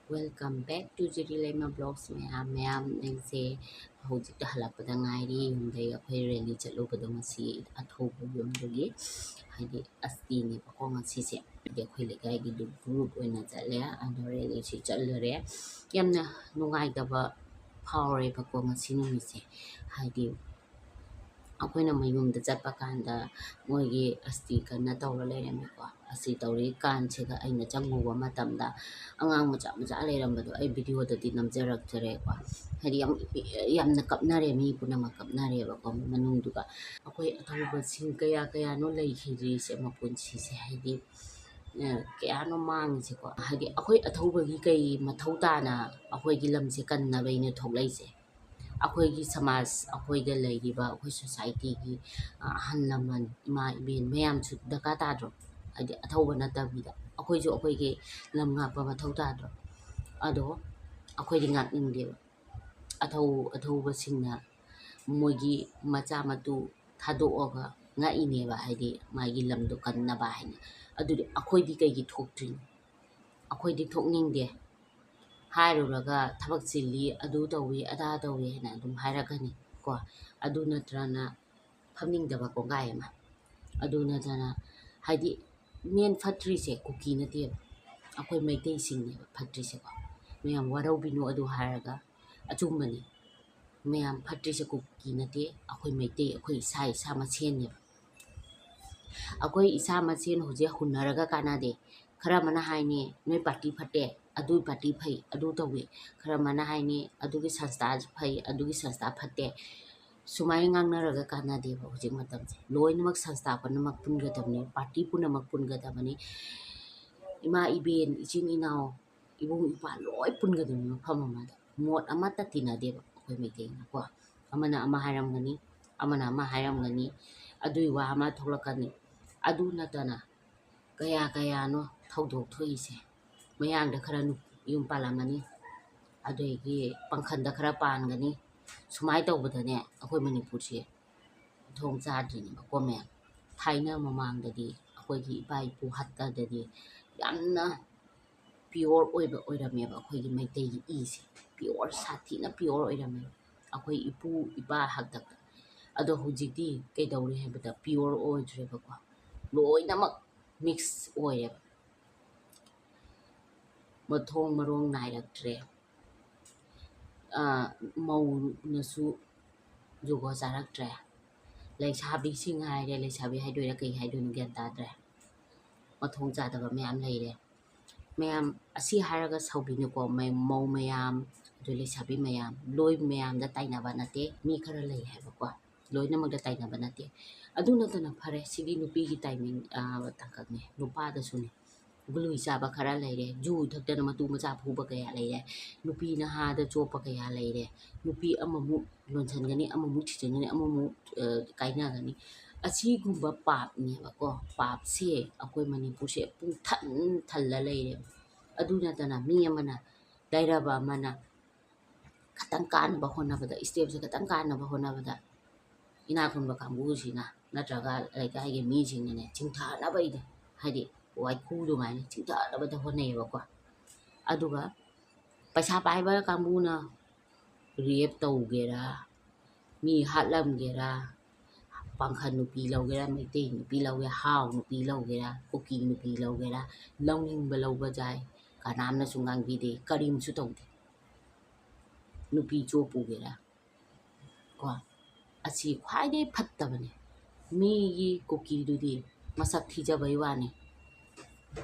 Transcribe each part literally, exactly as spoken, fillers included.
Welcome back to Jiri Leima Vlogs, ꯃꯌꯥꯝ ꯃꯌꯥꯝ ꯑꯩꯁꯦ ꯍꯧꯖꯤꯛꯇ ꯍꯜꯂꯛꯄꯗ ꯉꯥꯏꯔꯤ ꯌꯨꯝꯗꯒꯤ꯫ ꯑꯩꯈꯣꯏ ꯔꯦꯂꯤ ꯆꯠꯂꯨꯕꯗꯣ ꯉꯁꯤ ꯑꯊꯧꯕ ꯌꯨꯝꯗꯒꯤ, ꯍꯥꯏꯗꯤ ꯑꯁꯇꯤꯅꯦꯕꯀꯣ ꯉꯁꯤꯁꯦ꯫ ꯍꯥꯏꯗꯤ ꯑꯩꯈꯣꯏ ꯂꯩꯀꯥꯏꯒꯤ ꯒ꯭ꯔꯨꯞ ꯑꯣꯏꯅ ꯆꯠꯂꯦ, ꯑꯗꯣ ꯔꯦꯂꯤꯁꯤ ꯆꯠꯂꯨꯔꯦ꯫ ꯌꯥꯝꯅ ꯅꯨꯡꯉꯥꯏꯇꯕ ꯐꯥꯎꯔꯦꯕꯀꯣ ꯉꯁꯤ ꯅꯨꯃꯤꯠꯁꯦ꯫ ꯍꯥꯏꯗꯤ ꯑꯩꯈꯣꯏꯅ ꯃꯌꯨꯝꯗ ꯆꯠꯄ ꯀꯥꯟꯗ ꯃꯣꯏꯒꯤ ꯑꯁꯇꯤ ꯀꯟꯅ ꯇꯧꯔ ꯂꯩꯔꯝꯃꯦꯀꯣ꯫ ꯑꯁꯇꯤ ꯇꯧꯔꯤ ꯀꯥꯟꯁꯤꯗ ꯑꯩꯅ ꯆꯪꯉꯨꯕ ꯃꯇꯝꯗ ꯑꯉꯥꯡ ꯃꯆꯥ ꯃꯆꯥ ꯂꯩꯔꯝꯕꯗꯣ ꯑꯩ ꯚꯤꯗꯤꯑꯣꯗꯗꯤ ꯅꯝꯖꯔꯛꯇꯔꯦꯀꯣ꯫ ꯍꯥꯏꯗꯤ ꯌꯥꯝ, ꯌꯥꯝꯅ ꯀꯞꯅꯔꯦ, ꯃꯤ ꯄꯨꯝꯅꯃꯛ ꯀꯞꯅꯔꯦꯕꯀꯣ ꯃꯅꯨꯡꯗꯨꯒ꯫ ꯑꯩꯈꯣꯏ ꯑꯊꯧꯕꯁꯤꯡ ꯀꯌꯥ ꯀꯌꯥꯅꯣ ꯂꯩꯈꯤꯗ꯭ꯔꯤꯁꯦ ꯃꯄꯨꯟꯁꯤꯁꯦ, ꯍꯥꯏꯗꯤ, ꯑ, ꯀꯌꯥꯅꯣ ꯃꯥꯡꯉꯤꯁꯦꯀꯣ꯫ ꯍꯥꯏꯗꯤ ꯑꯩꯈꯣꯏ ꯑꯊꯧꯕꯒꯤ ꯀꯩ ꯃꯊꯧ ꯇꯥꯅ ꯑꯩꯈꯣꯏꯒꯤ ꯂꯝꯁꯦ ꯀꯟꯅꯕꯩꯅꯣ ꯊꯣꯛꯂꯛꯏꯁꯦ? ꯑꯩꯈꯣꯏꯒꯤ ꯁꯃꯥꯖ, ꯑꯩꯈꯣꯏꯗ ꯂꯩꯔꯤꯕ ꯑꯩꯈꯣꯏ ꯁꯣꯁꯥꯏꯇꯤꯒꯤ, ꯑ, ꯑꯍꯜ ꯂꯃꯟ, ꯏꯃꯥ ꯏꯕꯦꯟ ꯃꯌꯥꯝꯁꯨ ꯗꯔꯀꯥꯔ ꯇꯥꯗ꯭ꯔꯣ? ꯍꯥꯏꯗꯤ ꯑꯊꯧꯕ ꯅꯠꯇꯕꯤꯗ ꯑꯩꯈꯣꯏꯁꯨ ꯑꯩꯈꯣꯏꯒꯤ ꯂꯝ ꯉꯥꯛꯄ ꯃꯊꯧ ꯇꯥꯗ꯭ꯔꯣ? ꯑꯗꯣ ꯑꯩꯈꯣꯏꯗꯤ ꯉꯥꯛꯅꯤꯡꯗꯦꯕ꯫ ꯑꯊꯧ-, ꯑꯊꯧꯕꯁꯤꯡꯅ ꯃꯣꯏꯒꯤ ꯃꯆꯥ ꯃꯇꯨ ꯊꯥꯗꯣꯛꯑꯒ ꯉꯥꯛꯏꯅꯦꯕ, ꯍꯥꯏꯗꯤ ꯃꯥꯒꯤ ꯂꯝꯗꯣ ꯀꯟꯅꯕ ꯍꯥꯏꯅ꯫ ꯑꯗꯨꯗꯤ ꯑꯩꯈꯣꯏꯗꯤ ꯀꯩꯒꯤ ꯊꯣꯛꯇ꯭ꯔꯤꯅꯣ? ꯑꯩꯈꯣꯏꯗꯤ ꯊꯣꯛꯅꯤꯡꯗꯦ꯫ ꯍꯥꯏꯔꯨꯔꯒ ꯊꯕꯛ ꯆꯤꯜꯂꯤ, ꯑꯗꯨ ꯇꯧꯏ, ꯑꯗꯥ ꯇꯧꯏ ꯍꯥꯏꯅ ꯑꯗꯨꯝ ꯍꯥꯏꯔꯛꯀꯅꯤ ꯀꯣ꯫ ꯑꯗꯨ ꯅꯠꯇ꯭ꯔꯅ ꯐꯝꯅꯤꯡꯗꯕ ꯀꯣꯡꯒꯥꯏ ꯑꯃ꯫ ꯑꯗꯨ ꯅꯠꯇꯅ, ꯍꯥꯏꯗꯤ, ꯃꯦꯟ ꯐꯠꯇ꯭ꯔꯤꯁꯦ ꯀꯨꯀꯤ ꯅꯠꯇꯦꯕ, ꯑꯩꯈꯣꯏ ꯃꯩꯇꯩꯁꯤꯡꯅꯦꯕ ꯐꯠꯇ꯭ꯔꯤꯁꯦꯀꯣ꯫ ꯃꯌꯥꯝ ꯋꯥꯔꯧꯕꯤꯅꯨ ꯑꯗꯨ ꯍꯥꯏꯔꯒ, ꯑꯆꯨꯝꯕꯅꯤ꯫ ꯃꯌꯥꯝ ꯐꯠꯇ꯭ꯔꯤꯁꯦ ꯀꯨꯀꯤ ꯅꯠꯇꯦ, ꯑꯩꯈꯣꯏ ꯃꯩꯇꯩ, ꯑꯩꯈꯣꯏ ꯏꯁꯥ ꯏꯁꯥ ꯃꯁꯦꯟꯅꯦꯕ꯫ ꯑꯩꯈꯣꯏ ꯏꯁꯥ ꯃꯁꯦꯟ ꯍꯧꯖꯤꯛ ꯍꯨꯟꯅꯔꯒ ꯀꯥꯟꯅꯗꯦ꯫ ꯈꯔ ꯑꯃꯅ ꯍꯥꯏꯅꯤ, "ꯅꯣꯏ ꯄꯥꯔꯇꯤ ꯐꯠꯇꯦ, ꯑꯗꯨ ꯄꯥꯔꯇꯤ ꯐꯩ, ꯑꯗꯨ ꯇꯧꯏ"꯫ ꯈꯔ ꯑꯃꯅ ꯍꯥꯏꯅꯤ, "ꯑꯗꯨꯒꯤ ꯁꯪꯁꯊꯥ ꯐꯩ, ꯑꯗꯨꯒꯤ ꯁꯪꯁꯊꯥ ꯐꯠꯇꯦ"꯫ ꯁꯨꯃꯥꯏꯅ ꯉꯥꯡꯅꯔꯒ ꯀꯥꯟꯅꯗꯦꯕ ꯍꯧꯖꯤꯛ ꯃꯇꯝꯁꯦ꯫ ꯂꯣꯏꯅꯃꯛ ꯁꯪꯁꯊꯥ ꯄꯨꯝꯅꯃꯛ ꯄꯨꯟꯒꯗꯕꯅꯤ, ꯄꯥꯔꯇꯤ ꯄꯨꯝꯅꯃꯛ ꯄꯨꯟꯒꯗꯕꯅꯤ꯫ ꯏꯃꯥ ꯏꯕꯦꯟ, ꯏꯆꯤꯟ ꯏꯅꯥꯎ, ꯏꯕꯨꯡ ꯏꯄ꯭ꯋꯥ ꯂꯣꯏ ꯄꯨꯟꯒꯗꯕꯅꯤ ꯃꯐꯝ ꯑꯃꯗ꯫ ꯃꯣꯠ ꯑꯃꯠꯇ ꯇꯤꯟꯅꯗꯦꯕ ꯑꯩꯈꯣꯏ ꯃꯩꯇꯩꯅꯀꯣ꯫ ꯑꯃꯅ ꯑꯃ ꯍꯥꯏꯔꯝꯒꯅꯤ, ꯑꯃꯅ ꯑꯃ ꯍꯥꯏꯔꯝꯒꯅꯤ, ꯑꯗꯨꯒꯤ ꯋꯥ ꯑꯃ ꯊꯣꯛꯂꯛꯀꯅꯤ꯫ ꯑꯗꯨ ꯅꯠꯇꯅ ꯀꯌꯥ ꯀꯌꯥꯅꯣ ꯊꯧꯗꯣꯛ ꯊꯣꯛꯏꯁꯦ꯫ ꯃꯌꯥꯡꯗ ꯈꯔ ꯅꯨ-, ꯌꯨꯝ ꯄꯥꯜꯂꯝꯃꯅꯤ, ꯑꯗꯒꯤ ꯄꯥꯡꯈꯟꯗ ꯈꯔ ꯄꯥꯟꯒꯅꯤ꯫ ꯁꯨꯃꯥꯏꯅ ꯇꯧꯕꯗꯅꯦ ꯑꯩꯈꯣꯏ ꯃꯅꯤꯄꯨꯔꯁꯦ ꯊꯣꯡ ꯆꯥꯗ꯭ꯔꯤꯅꯦꯕꯀꯣ ꯃꯌꯥꯝ꯫ ꯊꯥꯏꯅ ꯃꯃꯥꯡꯗꯗꯤ ꯑꯩꯈꯣꯏꯒꯤ ꯏꯄꯥ ꯏꯄꯨ ꯍꯥꯛꯇꯛꯇꯗꯤ ꯌꯥꯝꯅ pure ꯑꯣꯏꯕ ꯑꯣꯏꯔꯝꯃꯦꯕ ꯑꯩꯈꯣꯏꯒꯤ ꯃꯩꯇꯩꯒꯤ ꯏꯁꯦ꯫ Pure, ꯁꯥꯊꯤꯅ pure ꯑꯣꯏꯔꯝꯃꯦꯕ ꯑꯩꯈꯣꯏ ꯏꯄꯨ ꯏꯄꯥ ꯍꯥꯛꯇꯛꯇ꯫ ꯑꯗꯣ ꯍꯧꯖꯤꯛꯇꯤ ꯀꯩꯗꯧꯔꯦ ꯍꯥꯏꯕꯗ pure ꯑꯣꯏꯗ꯭ꯔꯦꯕꯀꯣ, ꯂꯣꯏꯅꯃꯛ mix ꯑꯣꯏꯔꯦꯕ꯫ ꯃꯊꯣꯡ ꯃꯔꯣꯡ ꯅꯥꯏꯔꯛꯇ꯭ꯔꯦ꯫ ꯑ, ꯃꯧꯅꯁꯨ ꯖꯨꯒꯣꯠ ꯆꯥꯔꯛꯇ꯭ꯔꯦ꯫ ꯂꯩꯁꯥꯕꯤꯁꯤꯡ ꯍꯥꯏꯔꯦ, ꯂꯩꯁꯥꯕꯤ ꯍꯥꯏꯗꯣꯏꯔꯥ ꯀꯩ ꯍꯥꯏꯗꯣꯏꯅꯣ ꯒ꯭ꯌꯥꯟ ꯇꯥꯗ꯭ꯔꯦ꯫ ꯃꯊꯣꯡ ꯆꯥꯗꯕ ꯃꯌꯥꯝ ꯂꯩꯔꯦ꯫ ꯃꯌꯥꯝ, ꯑꯁꯤ ꯍꯥꯏꯔꯒ ꯁꯥꯎꯕꯤꯅꯨꯀꯣ, ꯃ-, ꯃꯧ ꯃꯌꯥꯝ, ꯑꯗꯨ ꯂꯩꯁꯥꯕꯤ ꯃꯌꯥꯝ, ꯂꯣꯏ ꯃꯌꯥꯝꯗ ꯇꯥꯏꯅꯕ ꯅꯠꯇꯦ, ꯃꯤ ꯈꯔ ꯂꯩ ꯍꯥꯏꯕꯀꯣ, ꯂꯣꯏꯅꯃꯛꯇ ꯇꯥꯏꯅꯕ ꯅꯠꯇꯦ꯫ ꯑꯗꯨ ꯅꯠꯇꯅ ꯐꯔꯦ, ꯁꯤꯗꯤ ꯅꯨꯄꯤꯒꯤ timing, ꯑ, ꯇꯥꯡꯀꯛꯅꯦ, ꯅꯨꯄꯥꯗꯁꯨꯅꯦ꯫ ꯒꯨꯂꯤ ꯆꯥꯕ ꯈꯔ ꯂꯩꯔꯦ, ꯖꯨ ꯊꯛꯇꯅ ꯃꯇꯨ ꯃꯆꯥ ꯐꯨꯕ ꯀꯌꯥ ꯂꯩꯔꯦ, ꯅꯨꯄꯤ ꯅꯍꯥꯗ ꯆꯣꯞꯄ ꯀꯌꯥ ꯂꯩꯔꯦ, ꯅꯨꯄꯤ ꯑꯃꯃꯨꯛ ꯂꯣꯟꯁꯟꯒꯅꯤ, ꯑꯃꯃꯨꯛ ꯊꯤꯖꯤꯟꯒꯅꯤ, ꯑꯃꯃꯨꯛ, ꯑ, ꯀꯥꯏꯅꯒꯅꯤ꯫ ꯑꯁꯤꯒꯨꯝꯕ ꯄꯥꯞꯅꯦꯕꯀꯣ, ꯄꯥꯞꯁꯦ ꯑꯩꯈꯣꯏ ꯃꯅꯤꯄꯨꯔꯁꯦ ꯄꯨꯡꯊꯟ ꯊꯜꯂ ꯂꯩꯔꯦꯕ꯫ ꯑꯗꯨ ꯅꯠꯇꯅ ꯃꯤ ꯑꯃꯅ, ꯂꯥꯏꯔꯕ ꯑꯃꯅ ꯈꯇꯪ ꯀꯥꯟꯅꯕ ꯍꯣꯠꯅꯕꯗ, stepꯁꯦ ꯈꯇꯪ ꯀꯥꯟꯅꯕ ꯍꯣꯠꯅꯕꯗ, ꯏꯅꯥꯛ ꯈꯨꯟꯕ ꯀꯥꯡꯕꯨꯁꯤꯅ ꯅꯠꯇ꯭ꯔꯒ ꯂꯩꯀꯥꯏꯒꯤ ꯃꯤꯁꯤꯡꯅꯅꯦ ꯆꯤꯡꯊꯅꯕ, ꯍꯥꯏꯗꯤ ꯋꯥꯏꯈꯨ ꯑꯗꯨꯃꯥꯏꯅ ꯆꯤꯡꯊꯅꯕꯗ ꯍꯣꯠꯅꯩꯌꯦꯕꯀꯣ꯫ ꯑꯗꯨꯒ ꯄꯩꯁꯥ ꯄꯥꯏꯕ ꯀꯥꯡꯕꯨꯅ rape ꯇꯧꯒꯦꯔꯥ, ꯃꯤ ꯍꯥꯠꯂꯝꯒꯦꯔꯥ, ꯄꯥꯡꯈꯜ ꯅꯨꯄꯤ ꯂꯧꯒꯦꯔꯥ, ꯃꯩꯇꯩ ꯅꯨꯄꯤ ꯂꯧꯒꯦꯔꯥ, ꯍꯥꯎ ꯅꯨꯄꯤ ꯂꯧꯒꯦꯔꯥ, ꯀꯨꯀꯤ ꯅꯨꯄꯤ ꯂꯧꯒꯦꯔꯥ, ꯂꯧꯅꯤꯡꯕ ꯂꯧꯕ ꯌꯥꯏ, ꯀꯅꯥꯝꯅꯁꯨ ꯉꯥꯡꯕꯤꯗꯦ, ꯀꯔꯤꯝꯁꯨ ꯇꯧꯗꯦ꯫ ꯅꯨꯄꯤ ꯆꯣꯞꯄꯨꯒꯦꯔꯥ, ꯀꯣ, ꯑꯁꯤ ꯈ꯭ꯋꯥꯏꯗꯒꯤ ꯐꯠꯇꯕꯅꯦ꯫ ꯃꯤꯒꯤ ꯀꯨꯀꯤꯗꯨꯗꯤ ꯃꯁꯛ ꯊꯤꯖꯕꯩ ꯋꯥꯅꯤ,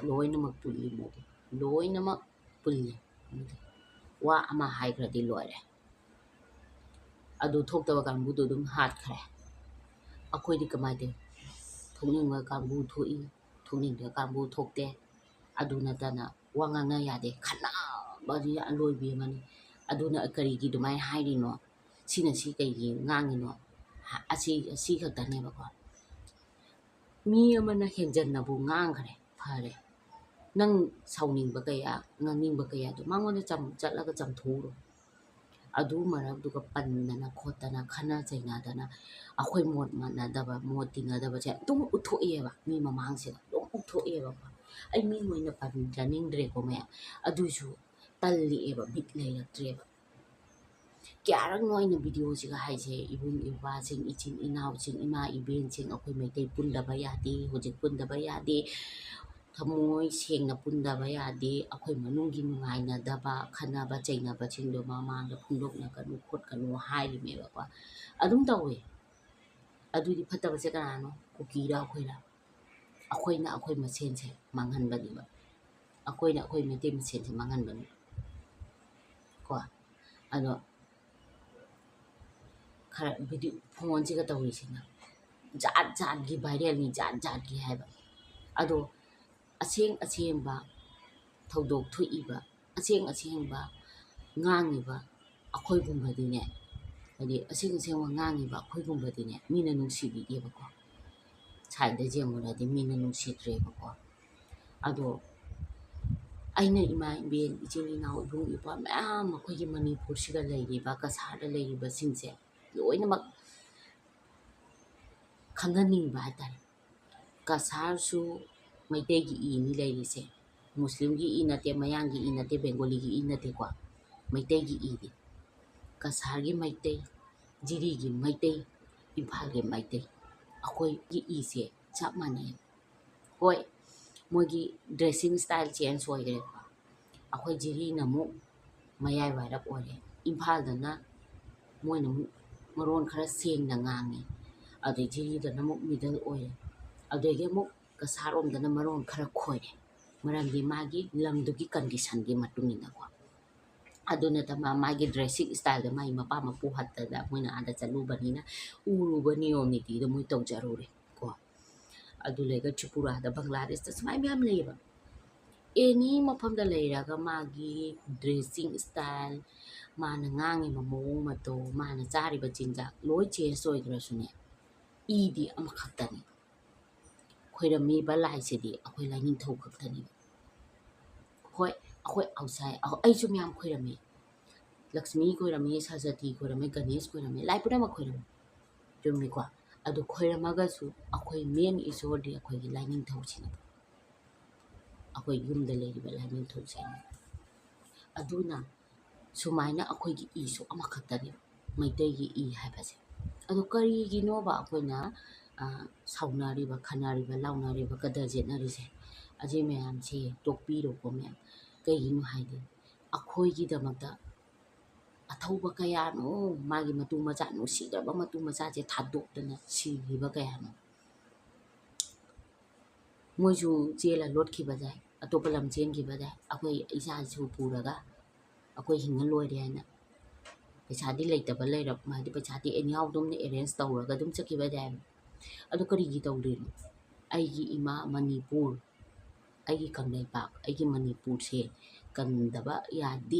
ꯂꯣꯏꯅꯃꯛ ꯄꯨꯜꯂꯤ ꯃꯣꯏꯗꯤ, ꯂꯣꯏꯅꯃꯛ ꯄꯨꯜꯂꯤ꯫ ꯋꯥ ꯑꯃ ꯍꯥꯏꯈ꯭ꯔꯗꯤ ꯂꯣꯏꯔꯦ꯫ ꯑꯗꯨ ꯊꯣꯛꯇꯕ ꯀꯥꯡꯕꯨꯗꯣ ꯑꯗꯨꯝ ꯍꯥꯠꯈ꯭ꯔꯦ꯫ ꯑꯩꯈꯣꯏꯗꯤ ꯀꯃꯥꯏꯅ ꯇꯧꯏ? ꯊꯣꯛꯅꯤꯡꯕ ꯀꯥꯡꯕꯨ ꯊꯣꯛꯏ, ꯊꯣꯛꯅꯤꯡꯗꯕ ꯀꯥꯡꯕꯨ ꯊꯣꯛꯇꯦ꯫ ꯑꯗꯨ ꯅꯠꯇꯅ ꯋꯥ ꯉꯥꯡꯅ ꯌꯥꯗꯦ, ꯈꯠꯅꯕꯗꯤ ꯑꯂꯣꯏꯕꯤ ꯑꯃꯅꯤ꯫ ꯑꯗꯨꯅ ꯀꯔꯤꯒꯤ ꯑꯗꯨꯃꯥꯏꯅ ꯍꯥꯏꯔꯤꯅꯣ? ꯁꯤꯅ ꯁꯤ ꯀꯩꯒꯤ ꯉꯥꯡꯉꯤꯅꯣ? ꯍꯥ, ꯑꯁꯤ, ꯑꯁꯤ ꯈꯛꯇꯅꯦꯕꯀꯣ꯫ ꯃꯤ ꯑꯃꯅ ꯍꯦꯟꯖꯟꯅꯕꯨ ꯉꯥꯡꯈ꯭ꯔꯦ, ꯐꯔꯦ꯫ ꯅꯪ ꯁꯥꯎꯅꯤꯡꯕ ꯀꯌꯥ, ꯉꯥꯡꯅꯤꯡꯕ ꯀꯌꯥꯗꯣ ꯃꯉꯣꯟꯗ ꯆꯝ-, ꯆꯠꯂꯒ ꯆꯝꯊꯣꯛꯎꯔꯣ꯫ ꯑꯗꯨ ꯃꯔꯛꯇꯨꯒ ꯄꯟꯗꯅ ꯈꯣꯠꯇꯅ, ꯈꯠꯅ ꯆꯩꯅꯗꯅ, ꯑꯩꯈꯣꯏ ꯃꯣꯠ ꯃꯥꯟꯅꯗꯕ, ꯃꯣꯠ ꯇꯤꯟꯅꯗꯕꯁꯦ ꯑꯗꯨꯝ ꯎꯠꯊꯣꯛꯑꯦꯕ, ꯃꯤ ꯃꯃꯥꯡꯁꯤꯗ ꯑꯗꯨꯝ ꯎꯠꯊꯣꯛꯑꯦꯕꯀꯣ꯫ ꯑꯩ ꯃꯤꯡ ꯑꯣꯏꯅ ꯄꯟꯖꯅꯤꯡꯗ꯭ꯔꯦꯀꯣ ꯃꯌꯥꯝ, ꯑꯗꯨꯏꯁꯨ ꯇꯜꯂꯛꯑꯦꯕ, ꯕꯤꯠ ꯂꯩꯔꯛꯇ꯭ꯔꯦꯕ꯫ ꯀꯌꯥꯔꯛꯅꯣ ꯑꯩꯅ ꯚꯤꯗꯤꯑꯣꯁꯤꯒ ꯍꯥꯏꯁꯦ, ꯏꯕꯨꯡ ꯏꯄ꯭ꯋꯥꯁꯤꯡ, ꯏꯆꯤꯟ ꯏꯅꯥꯎꯁꯤꯡ, ꯏꯃꯥ ꯏꯕꯦꯟꯁꯤꯡ, ꯑꯩꯈꯣꯏ ꯃꯩꯇꯩ ꯄꯨꯟꯗꯕ ꯌꯥꯗꯦ, ꯍꯧꯖꯤꯛ ꯄꯨꯟꯗꯕ ꯌꯥꯗꯦ, ꯊꯃꯣꯏ ꯁꯦꯡꯅ ꯄꯨꯟꯗꯕ ꯌꯥꯗꯦ, ꯑꯩꯈꯣꯏ ꯃꯅꯨꯡꯒꯤ ꯅꯨꯡꯉꯥꯏꯅꯗꯕ, ꯈꯠꯅꯕ ꯆꯩꯅꯕꯁꯤꯡꯗꯣ ꯃꯃꯥꯡꯗ ꯐꯣꯡꯗꯣꯛꯅꯒꯅꯨ ꯈꯣꯠꯀꯅꯨ ꯍꯥꯏꯔꯤꯃꯦꯕꯀꯣ꯫ ꯑꯗꯨꯝ ꯇꯧꯋꯦ꯫ ꯑꯗꯨꯗꯤ ꯐꯠꯇꯕꯁꯦ ꯀꯅꯥꯅꯣ? ꯀꯨꯀꯤꯔ ꯑꯩꯈꯣꯏꯔ? ꯑꯩꯈꯣꯏꯅ ꯑꯩꯈꯣꯏ ꯃꯁꯦꯟꯁꯦ ꯃꯥꯡꯍꯟꯕꯅꯦꯕ꯫ ꯑꯩꯈꯣꯏꯅ ꯑꯩꯈꯣꯏ ꯃꯩꯇꯩ ꯃꯁꯦꯟꯁꯦ ꯃꯥꯡꯍꯟꯕꯅꯦ ꯀꯣ꯫ ꯑꯗꯣ ꯈꯔ ꯚꯤꯗꯤꯑꯣ, ꯐꯣꯟꯁꯤꯒ ꯇꯧꯔꯤꯁꯤꯅ ꯖꯥꯠ ꯖꯥꯠꯀꯤ ꯚꯥꯏꯔꯦꯜꯅꯤ, ꯖꯥꯠ ꯖꯥꯠꯀꯤ ꯍꯥꯏꯕ꯫ ꯑꯗꯣ ꯑꯁꯦꯡ ꯑꯁꯦꯡꯕ ꯊꯧꯗꯣꯛ ꯊꯣꯛꯏꯕ, ꯑꯁꯦꯡ ꯑꯁꯦꯡꯕ ꯉꯥꯡꯉꯤꯕ ꯑꯩꯈꯣꯏꯒꯨꯝꯕꯗꯤꯅꯦ, ꯍꯥꯏꯗꯤ ꯑꯁꯦꯡ ꯑꯁꯦꯡꯕ ꯉꯥꯡꯉꯤꯕ ꯑꯩꯈꯣꯏꯒꯨꯝꯕꯗꯤꯅꯦ ꯃꯤꯅ ꯅꯨꯡꯁꯤꯕꯤꯗꯦꯕꯀꯣ꯫ ꯁꯥꯏꯗ ꯌꯦꯡꯉꯨꯔꯗꯤ ꯃꯤꯅ ꯅꯨꯡꯁꯤꯗ꯭ꯔꯦꯕꯀꯣ꯫ ꯑꯗꯣ ꯑꯩꯅ ꯏꯃꯥ ꯏꯕꯦꯟ, ꯏꯆꯤꯟ ꯏꯅꯥꯎ, ꯏꯕꯨꯡ ꯏꯄ꯭ꯋꯥ ꯃꯌꯥꯝ ꯑꯩꯈꯣꯏꯒꯤ ꯃꯅꯤꯄꯨꯔꯁꯤꯗ ꯂꯩꯔꯤꯕ, ꯀꯁꯥꯔꯗ ꯂꯩꯔꯤꯕꯁꯤꯡꯁꯦ ꯂꯣꯏꯅꯃꯛ ꯈꯪꯍꯟꯅꯤꯡꯕ ꯍꯥꯏꯇꯥꯔꯦ꯫ ꯀꯁꯥꯔꯁꯨ ꯃꯩꯇꯩꯒꯤ ꯏꯅꯤ ꯂꯩꯔꯤꯁꯦ꯫ ꯃꯨꯁꯂꯤꯝꯒꯤ ꯏ ꯅꯠꯇꯦ, ꯃꯌꯥꯡꯒꯤ ꯏ ꯅꯠꯇꯦ, ꯕꯦꯡꯒꯣꯂꯤꯒꯤ ꯏ ꯅꯠꯇꯦꯀꯣ꯫ ꯃꯩꯇꯩꯒꯤ ꯏꯅꯤ꯫ ꯀꯁꯥꯔꯒꯤ ꯃꯩꯇꯩ, ꯖꯤꯔꯤꯒꯤ ꯃꯩꯇꯩ, ꯏꯝꯐꯥꯜꯒꯤ ꯃꯩꯇꯩ, ꯑꯩꯈꯣꯏꯒꯤ ꯏꯁꯦ ꯆꯞ ꯃꯥꯟꯅꯩ꯫ ꯍꯣꯏ, ꯃꯣꯏꯒꯤ dressing style change ꯑꯣꯏꯈ꯭ꯔꯦꯀꯣ꯫ ꯑꯩꯈꯣꯏ ꯖꯤꯔꯤꯅ ꯑꯃꯨꯛ ꯃꯌꯥꯏ ꯋꯥꯏꯔꯞ ꯑꯣꯏꯔꯦ꯫ ꯏꯝꯐꯥꯜꯗꯅ ꯃꯣꯏꯅ ꯑꯃꯨꯛ ꯃꯔꯣꯟ ꯈꯔ ꯁꯦꯡꯅ ꯉꯥꯡꯉꯦ, ꯑꯗꯩ ꯖꯤꯔꯤꯗꯅ ꯑꯃꯨꯛ middle ꯑꯣꯏꯔꯦ, ꯑꯗꯒꯤ ꯑꯃꯨꯛ ꯀꯁꯥꯔꯣꯝꯗꯅ ꯃꯔꯣꯟ ꯈꯔ ꯈꯣꯏꯔꯦ꯫ ꯃꯔꯝꯗꯤ ꯃꯥꯒꯤ ꯂꯝꯗꯨꯒꯤ conditionꯒꯤ ꯃꯇꯨꯡ ꯏꯟꯅꯀꯣ꯫ ꯑꯗꯨ ꯅꯠꯇꯕ ꯃꯥꯒꯤ dressing styleꯗ ꯃꯥꯒꯤ ꯃꯄꯥ ꯃꯄꯨ ꯍꯠꯇꯗ ꯃꯣꯏꯅ ꯑꯥꯗ ꯆꯠꯂꯨꯕꯅꯤꯅ ꯎꯔꯨꯕ ꯅꯤꯌꯣꯝ ꯅꯤꯇꯤꯗꯣ ꯃꯣꯏ ꯇꯧꯖꯔꯨꯔꯦ ꯀꯣ꯫ ꯑꯗꯨ ꯂꯩꯒ ꯇ꯭ꯔꯤꯄꯨꯔꯥꯗ, ꯕꯪꯒ꯭ꯂꯥꯗꯦꯁꯇ ꯁꯨꯃꯥꯏꯅ ꯃꯌꯥꯝ ꯂꯩꯌꯦꯕ꯫ Any ꯃꯐꯝꯗ ꯂꯩꯔꯒ ꯃꯥꯒꯤ dressing style, ꯃꯥꯅ ꯉꯥꯡꯉꯤꯕ ꯃꯑꯣꯡ ꯃꯇꯧ, ꯃꯥꯅ ꯆꯥꯔꯤꯕ ꯆꯤꯟꯖꯥꯛ ꯂꯣꯏ change ꯑꯣꯏꯈ꯭ꯔꯁꯨꯅꯦ, ꯏꯗꯤ ꯑꯃꯈꯛꯇꯅꯤ꯫ ꯈꯣꯏꯔꯝꯃꯤꯕ ꯂꯥꯏꯁꯤꯗꯤ ꯑꯩꯈꯣꯏ ꯂꯥꯏꯅꯤꯡꯊꯧ ꯈꯛꯇꯅꯦꯕ꯫ ꯍꯣꯏ, ꯑꯩꯈꯣꯏ outside, ꯑꯩꯁꯨ ꯃꯌꯥꯝ ꯈꯣꯏꯔꯝꯃꯤ꯫ ꯂꯛꯁꯃꯤ ꯈꯣꯏꯔꯝꯃꯤ, ꯁꯔꯁꯋꯇꯤ ꯈꯣꯏꯔꯝꯃꯤ, ꯒꯅꯦꯁ ꯈꯣꯏꯔꯝꯃꯤ, ꯂꯥꯏ ꯄꯨꯝꯅꯃꯛ ꯈꯣꯏꯔꯝꯃꯤ꯫ ꯆꯨꯝꯃꯤꯀꯣ? ꯑꯗꯨ ꯈꯣꯏꯔꯝꯃꯒꯁꯨ ꯑꯩꯈꯣꯏ main ꯏꯁꯣꯔꯗꯤ ꯑꯩꯈꯣꯏꯒꯤ ꯂꯥꯏꯅꯤꯡꯊꯧꯁꯤꯅꯦꯕ꯫ ꯑꯩꯈꯣꯏ ꯌꯨꯝꯗ ꯂꯩꯔꯤꯕ ꯂꯥꯏꯅꯤꯡꯊꯧꯁꯦ꯫ ꯑꯗꯨꯅ ꯁꯨꯃꯥꯏꯅ ꯑꯩꯈꯣꯏꯒꯤ ꯏꯁꯨ ꯑꯃꯈꯛꯇꯅꯦꯕ, ꯃꯩꯇꯩꯒꯤ ꯏ ꯍꯥꯏꯕꯁꯦ꯫ ꯑꯗꯣ ꯀꯔꯤꯒꯤꯅꯣꯕ ꯑꯩꯈꯣꯏꯅ, ꯑ, ꯁꯥꯎꯅꯔꯤꯕ, ꯈꯠꯅꯔꯤꯕ, ꯂꯥꯎꯅꯔꯤꯕ, ꯀꯗꯔ ꯌꯦꯠꯅꯔꯤꯁꯦ? ꯑꯁꯤ ꯃꯌꯥꯝꯁꯦ ꯇꯣꯛꯄꯤꯔꯣꯀꯣ ꯃꯌꯥꯝ꯫ ꯀꯩꯒꯤꯅꯣ ꯍꯥꯏꯗꯤ ꯑꯩꯈꯣꯏꯒꯤꯗꯃꯛꯇ ꯑꯊꯧꯕ ꯀꯌꯥꯅꯣ, ꯃꯥꯒꯤ ꯃꯇꯨ ꯃꯆꯥ, ꯅꯨꯡꯁꯤꯈ꯭ꯔꯕ ꯃꯇꯨ ꯃꯆꯥꯁꯦ ꯊꯥꯗꯣꯛꯇꯅ ꯁꯤꯈꯤꯕ ꯀꯌꯥꯅꯣ꯫ ꯃꯣꯏꯁꯨ ꯆꯦꯜꯂ ꯂꯣꯠꯈꯤꯕ ꯌꯥꯏ, ꯑꯇꯣꯞꯄ ꯂꯝ ꯆꯦꯟꯈꯤꯕ ꯌꯥꯏ, ꯑꯩꯈꯣꯏ ꯏꯆꯥ ꯏꯁꯨ ꯄꯨꯔꯒ ꯑꯩꯈꯣꯏ ꯍꯤꯡꯉ ꯂꯣꯏꯔꯦ ꯍꯥꯏꯅ꯫ ꯄꯩꯁꯥꯗꯤ ꯂꯩꯇꯕ ꯂꯩꯔꯕ, ꯍꯥꯏꯗꯤ ꯄꯩꯁꯥꯗꯤ anyhow ꯑꯗꯨꯝ arrange ꯇꯧꯔꯒ ꯑꯗꯨꯝ ꯆꯠꯈꯤꯕ ꯌꯥꯏ꯫ ꯑꯗꯨ ꯀꯔꯤꯒꯤ ꯇꯧꯗꯣꯏꯅꯣ? ꯑꯩꯒꯤ ꯏꯃꯥ ꯃꯅꯤꯄꯨꯔ, ꯑꯩꯒꯤ ꯀꯪꯂꯩꯄꯥꯛ, ꯑꯩꯒꯤ ꯃꯅꯤꯄꯨꯔꯁꯦ ꯀꯟꯗꯕ ꯌꯥꯗꯦ꯫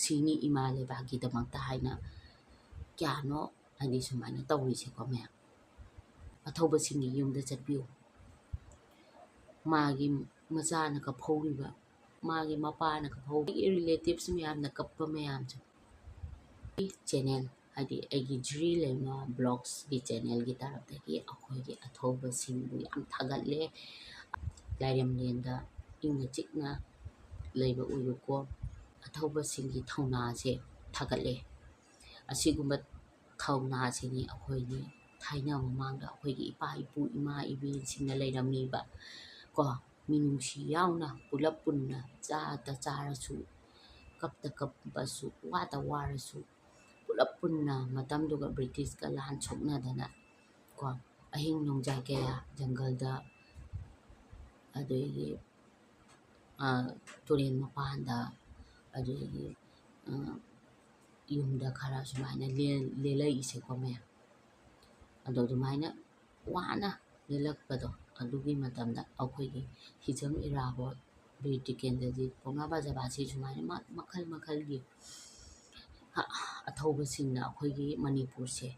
ꯁꯤꯅꯤ ꯏꯃꯥ ꯂꯩꯕꯥꯛꯀꯤꯗꯃꯛꯇ ꯍꯥꯏꯅ ꯀꯌꯥꯅꯣ ꯍꯥꯏꯗꯤ ꯁꯨꯃꯥꯏꯅ ꯇꯧꯔꯤꯁꯦꯀꯣ ꯃꯌꯥꯝ꯫ ꯑꯊꯧꯕꯁꯤꯡꯒꯤ ꯌꯨꯝꯗ ꯆꯠꯄꯤꯌꯨ꯫ ꯃꯥꯒꯤ ꯃꯆꯥꯅ ꯀꯞꯍꯧꯔꯤꯕ, ꯃꯥꯒꯤ ꯃꯄꯥꯅ ꯀꯞꯍꯧꯔꯤꯕ, ꯑꯩꯒꯤ relatives ꯃꯌꯥꯝꯅ ꯀꯞꯄ ꯃꯌꯥꯝꯁꯦ꯫ ꯑꯩ channel, ꯍꯥꯏꯗꯤ ꯑꯩꯒꯤ ꯖ꯭ꯔꯤ ꯂꯩꯃ vlogsꯀꯤ channelꯒꯤ ꯇꯔꯞꯇꯒꯤ ꯑꯩꯈꯣꯏꯒꯤ ꯑꯊꯧꯕꯁꯤꯡꯕꯨ ꯌꯥꯝ ꯊꯥꯒꯠꯂꯦ꯫ ꯂꯥꯏꯔꯦꯝꯂꯦꯟꯗ ꯏꯪꯅ ꯆꯤꯛꯅ ꯂꯩꯕ ꯑꯣꯏꯌꯨꯀꯣ꯫ ꯑꯊꯧꯕꯁꯤꯡꯒꯤ ꯊꯧꯅꯥꯁꯦ ꯊꯥꯒꯠꯂꯦ꯫ ꯑꯁꯤꯒꯨꯝꯕ ꯊꯧꯅꯥꯁꯤꯅꯤ ꯑꯩꯈꯣꯏꯒꯤ ꯊꯥꯏꯅ ꯃꯃꯥꯡꯗ ꯑꯩꯈꯣꯏꯒꯤ ꯏꯄꯥ ꯏꯄꯨ ꯏꯃꯥ ꯏꯕꯦꯟꯁꯤꯡꯅ ꯂꯩꯔꯝꯃꯤꯕ ꯀꯣ, ꯃꯤꯅꯨꯡꯁꯤ ꯌꯥꯎꯅ ꯄꯨꯂꯞ ꯄꯨꯟꯅ ꯆꯥꯗ ꯆꯥꯔꯁꯨ, ꯀꯞꯇ ꯀꯞꯄꯁꯨ, ꯋꯥꯗ ꯋꯥꯔꯁꯨ, ꯄꯨꯂꯞ ꯄꯨꯟꯅ ꯃꯇꯝꯗꯨꯒ ꯕ꯭ꯔꯤꯇꯤꯁꯀ ꯂꯥꯟ ꯁꯣꯛꯅꯗꯅ ꯀꯣ, ꯑꯍꯤꯡ ꯅꯣꯡꯌꯥꯏ ꯀꯌꯥ ꯖꯪꯒꯜꯗ, ꯑꯗꯒꯤ, ꯑ, ꯇꯨꯔꯦꯟ ꯃꯄꯥꯟꯗ, ꯑꯗꯒꯤ, ꯑ, ꯌꯨꯝꯗ ꯈꯔ ꯁꯨꯃꯥꯏꯅ ꯂꯦꯜ-, ꯂꯦꯜꯂꯛꯏꯁꯦꯀꯣ ꯃꯌꯥꯝ꯫ ꯑꯗꯣ ꯑꯗꯨꯃꯥꯏꯅ ꯋꯥꯅ ꯂꯦꯜꯂꯛꯄꯗꯣ, ꯑꯗꯨꯒꯤ ꯃꯇꯝꯗ ꯑꯩꯈꯣꯏꯒꯤ ꯍꯤꯖꯝ ꯏꯔꯥꯕꯣꯠ, ꯕꯤꯔ ꯇꯤꯀꯦꯟꯗ꯭ꯔꯖꯤꯠ, ꯄꯧꯅꯥ ꯕ꯭ꯔꯖꯕꯥꯁꯤ ꯁꯨꯃꯥꯏꯅ ꯃ-, ꯃꯈꯜ ꯃꯈꯜꯒꯤ ꯑ-, ꯑꯊꯧꯕꯁꯤꯡꯅ ꯑꯩꯈꯣꯏꯒꯤ ꯃꯅꯤꯄꯨꯔꯁꯦ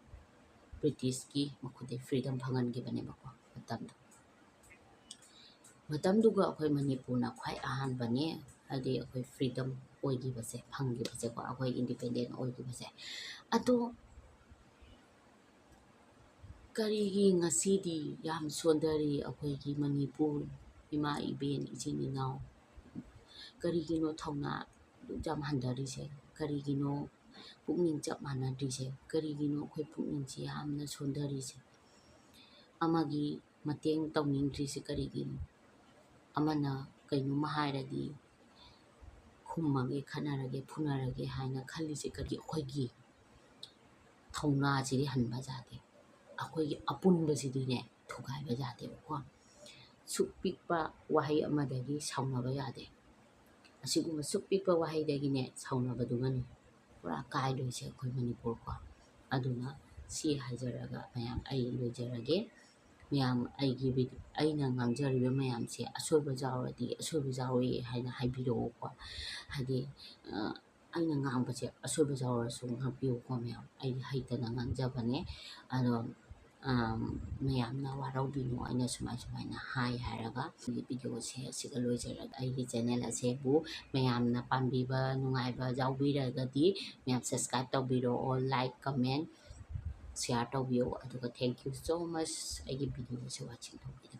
ꯕ꯭ꯔꯤꯇꯤꯁꯀꯤ ꯃꯈꯨꯠꯇꯒꯤ freedom ꯐꯪꯍꯟꯈꯤꯕꯅꯦꯕꯀꯣ ꯃꯇꯝꯗꯣ꯫ ꯃꯇꯝꯗꯨꯒ ꯑꯩꯈꯣꯏ ꯃꯅꯤꯄꯨꯔꯅ ꯈ꯭ꯋꯥꯏ ꯑꯍꯥꯟꯕꯅꯦ, ꯍꯥꯏꯗꯤ ꯑꯩꯈꯣꯏ freedom ꯑꯣꯏꯈꯤꯕꯁꯦ, ꯐꯪꯈꯤꯕꯁꯦꯀꯣ, ꯑꯩꯈꯣꯏ independent ꯑꯣꯏꯈꯤꯕꯁꯦ꯫ ꯑꯗꯣ ꯀꯔꯤꯒꯤ ꯉꯁꯤꯗꯤ ꯌꯥꯝ ꯁꯣꯟꯊꯔꯤ ꯑꯩꯈꯣꯏꯒꯤ ꯃꯅꯤꯄꯨꯔ? ꯏꯃꯥ ꯏꯕꯦꯟ, ꯏꯆꯤꯟ ꯏꯅꯥꯎ, ꯀꯔꯤꯒꯤꯅꯣ ꯊꯧꯅꯥ ꯑꯗꯨꯛ ꯌꯥꯝ ꯍꯟꯊꯔꯤꯁꯦ? ꯀꯔꯤꯒꯤꯅꯣ ꯄꯨꯛꯅꯤꯡ ꯆꯞ ꯃꯥꯟꯅꯗ꯭ꯔꯤꯁꯦ? ꯀꯔꯤꯒꯤꯅꯣ ꯑꯩꯈꯣꯏ ꯄꯨꯛꯅꯤꯡꯁꯤ ꯌꯥꯝꯅ ꯁꯣꯟꯊꯔꯤꯁꯦ? ꯑꯃꯒꯤ ꯃꯇꯦꯡ ꯇꯧꯅꯤꯡꯗ꯭ꯔꯤꯁꯦ ꯀꯔꯤꯒꯤꯅꯣ? ꯑꯃꯅ ꯀꯩꯅꯣꯝꯃ ꯍꯥꯏꯔꯗꯤ ꯈꯨꯝꯃꯒꯦ, ꯈꯠꯅꯔꯒꯦ, ꯐꯨꯅꯔꯒꯦ ꯍꯥꯏꯅ ꯈꯜꯂꯤꯁꯦ ꯀꯔꯤ? ꯑꯩꯈꯣꯏꯒꯤ ꯊꯧꯅꯥꯁꯤꯗꯤ ꯍꯟꯕ ꯌꯥꯗꯦ꯫ ꯑꯩꯈꯣꯏꯒꯤ ꯑꯄꯨꯟꯕꯁꯤꯗꯤꯅꯦ ꯊꯨꯒꯥꯏꯕ ꯌꯥꯗꯦꯕꯀꯣ꯫ ꯁꯨꯛ ꯄꯤꯛꯄ ꯋꯥꯍꯩ ꯑꯃꯗꯒꯤ ꯁꯥꯎꯅꯕ ꯌꯥꯗꯦ꯫ ꯑꯁꯤꯒꯨꯝꯕ ꯁꯨꯛ ꯄꯤꯛꯄ ꯋꯥꯍꯩꯗꯒꯤꯅꯦ ꯁꯥꯎꯅꯕꯗꯨꯃꯅꯤ ꯄꯨꯔꯥ ꯀꯥꯏꯗꯣꯏꯁꯦ ꯑꯩꯈꯣꯏ ꯃꯅꯤꯄꯨꯔꯀꯣ꯫ ꯑꯗꯨꯅ ꯁꯤ ꯍꯥꯏꯖꯔꯒ ꯃꯌꯥꯝ ꯑꯩ ꯂꯣꯏꯖꯔꯒꯦ꯫ ꯃꯌꯥꯝ ꯑꯩꯒꯤ ꯚꯤꯗꯤꯑꯣ, ꯑꯩꯅ ꯉꯥꯡꯖꯔꯤꯕ ꯃꯌꯥꯝꯁꯦ ꯑꯁꯣꯏꯕ ꯌꯥꯎꯔꯗꯤ "ꯑꯁꯣꯏꯕ ꯌꯥꯎꯔꯤ" ꯍꯥꯏꯅ ꯍꯥꯏꯕꯤꯔꯛꯑꯣꯀꯣ꯫ ꯍꯥꯏꯗꯤ, ꯑ, ꯑꯩꯅ ꯉꯥꯡꯕꯁꯦ ꯑꯁꯣꯏꯕ ꯌꯥꯎꯔꯁꯨ ꯉꯥꯛꯄꯤꯌꯨꯀꯣ ꯃꯌꯥꯝ꯫ ꯑꯩ ꯍꯩꯇꯅ ꯉꯥꯡꯖꯕꯅꯦ꯫ ꯑꯗꯣ, ꯑꯝ, ꯃꯌꯥꯝꯅ ꯋꯥꯔꯧꯕꯤꯅꯨ, ꯑꯩꯅ ꯁꯨꯃꯥꯏ ꯁꯨꯃꯥꯏꯅ ꯍꯥꯏ ꯍꯥꯏꯔꯒ꯫ ꯑꯩꯒꯤ ꯚꯤꯗꯤꯑꯣꯁꯦ ꯑꯁꯤꯒ ꯂꯣꯏꯖꯔꯒꯦ꯫ ꯑꯩꯒꯤ ꯆꯦꯅꯦꯜ ꯑꯁꯤꯕꯨ ꯃꯌꯥꯝꯅ ꯄꯥꯝꯕꯤꯕ, ꯅꯨꯡꯉꯥꯏꯕ ꯌꯥꯎꯕꯤꯔꯒꯗꯤ ꯃꯌꯥꯝ subscribe ꯇꯧꯕꯤꯔꯛꯑꯣ, like, comment, share ꯇꯧꯕꯤꯌꯣ꯫ ꯑꯗꯨꯒ thank you so much ꯑꯩꯒꯤ ꯚꯤꯗꯤꯑꯣꯁꯦ watching ꯇꯧꯕꯤꯔꯒ꯫